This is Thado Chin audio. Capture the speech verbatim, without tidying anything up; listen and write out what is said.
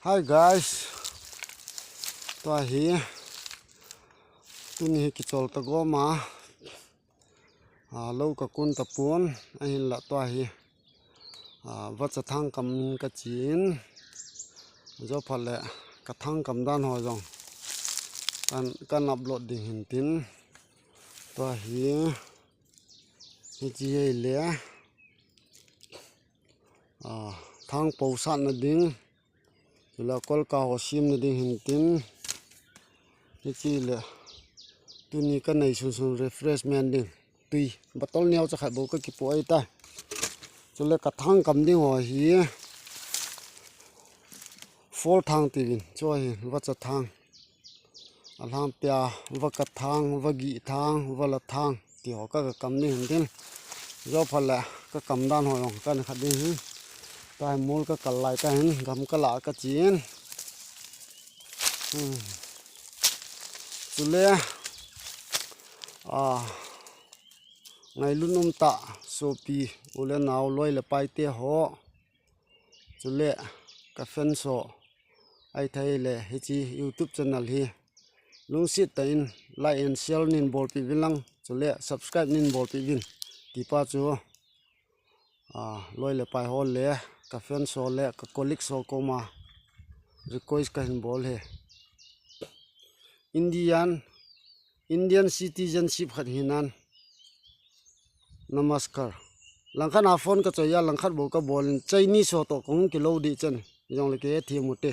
Hi guys. Tua hi. Tuni hi kichol ta gom a. A, lou ka kun ta pon. Ahinla tua hi. A, vacha thang kam in ka chin. Jou phat le ka thang kam dan ho jong. Kan, kan upload ding hin tin. Tua hi. Hichi hei le. A, thang po sat na ding. Chule kolka ho sim na ding hin tin. Hichi le. Tuni ka nei sun sun refreshment ding. Tui. Bottle neo cha khat bou ka kipo ai ta. Chule ka thang kam ding ho hi. Fall thang ti vin. Chu hi vacha thang. Alhang pia, vaka thang, vagi thang, vala thang. Ti ho ka, ka kam ding hin tin. Jou phat le ka kam dan ho jong ka na khat ding hin. Ka mol ka kal lai ka hin, gam ka la ka chin. Hmm. Chule, a, ngailun um ta, sopi, u le nao, loi le pai te ho. Chule, ka fans ho. Ai thei le, hichi YouTube channel hi. Lungset tah in like and share nin bolpi vin lang, chule subscribe nin bolpi vin. Tipa chu, a, loi le pai ho le, ka fans ho le, ka colleagues ho koma request ka hin bol hi. Indian, Indian citizenship khat hinan. Namaskar. Langkhat a phone ka choi a, langkhat bou ka bol in Chinese ho to kong kilo di chen. Jong le ke thi mu te.